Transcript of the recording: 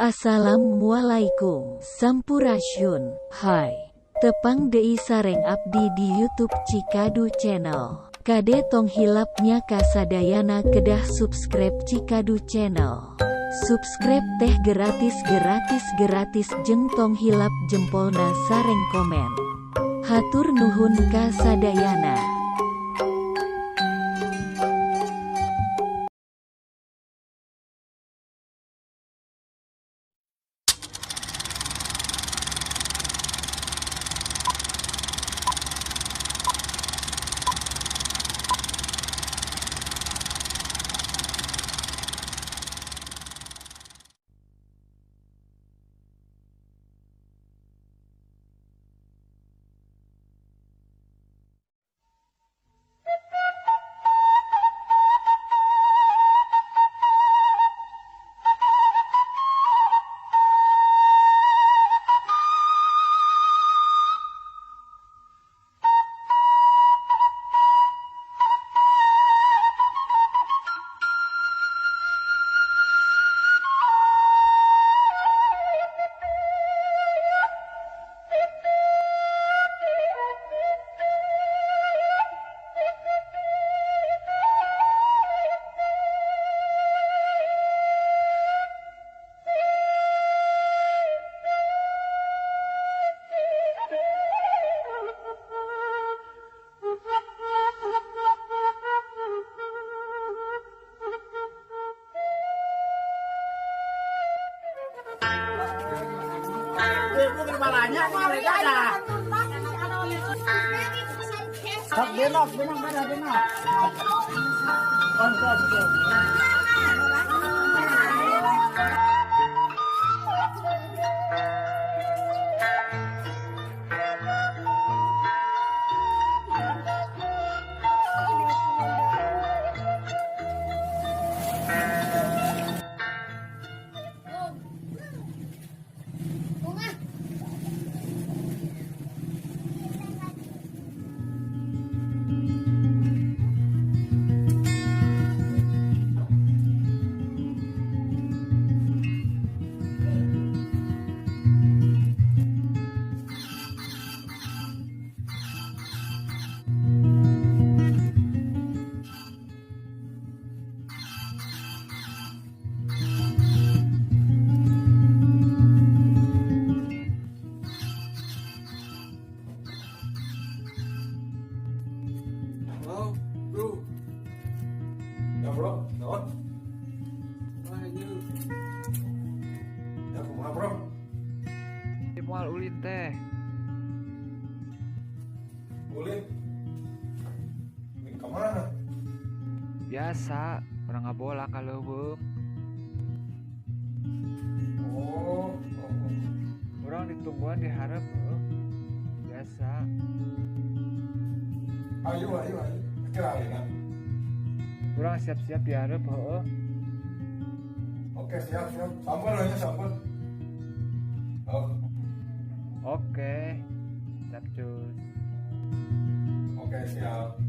Assalamualaikum, Sampurasun, hai. Tepang deui sareng abdi di YouTube Cikadu Channel. Kade tong hilap nya kasadayana kedah subscribe Cikadu Channel. Subscribe teh gratis gratis gratis jeung tong hilap jempolna sareng komen. Hatur nuhun kasadayana. Benok, benok, benok, benok. Halo, bro. Ya bro, naon? Wah, ieu. Ya kumaha, bro? Moal ulin teh. Ulin? Ulin ka mana? Biasa, urang ngabola ka leuweung. Oh, oh. Urang ditungguan di hareup, heuh. Biasa. Ayo, ayo, ayo. Kira kan? Kurang siap-siap di hareup, heuh. Oke, siap, siap. Sampun aja, sampun. Oh. Oke. Siap, cus. Oke, siap.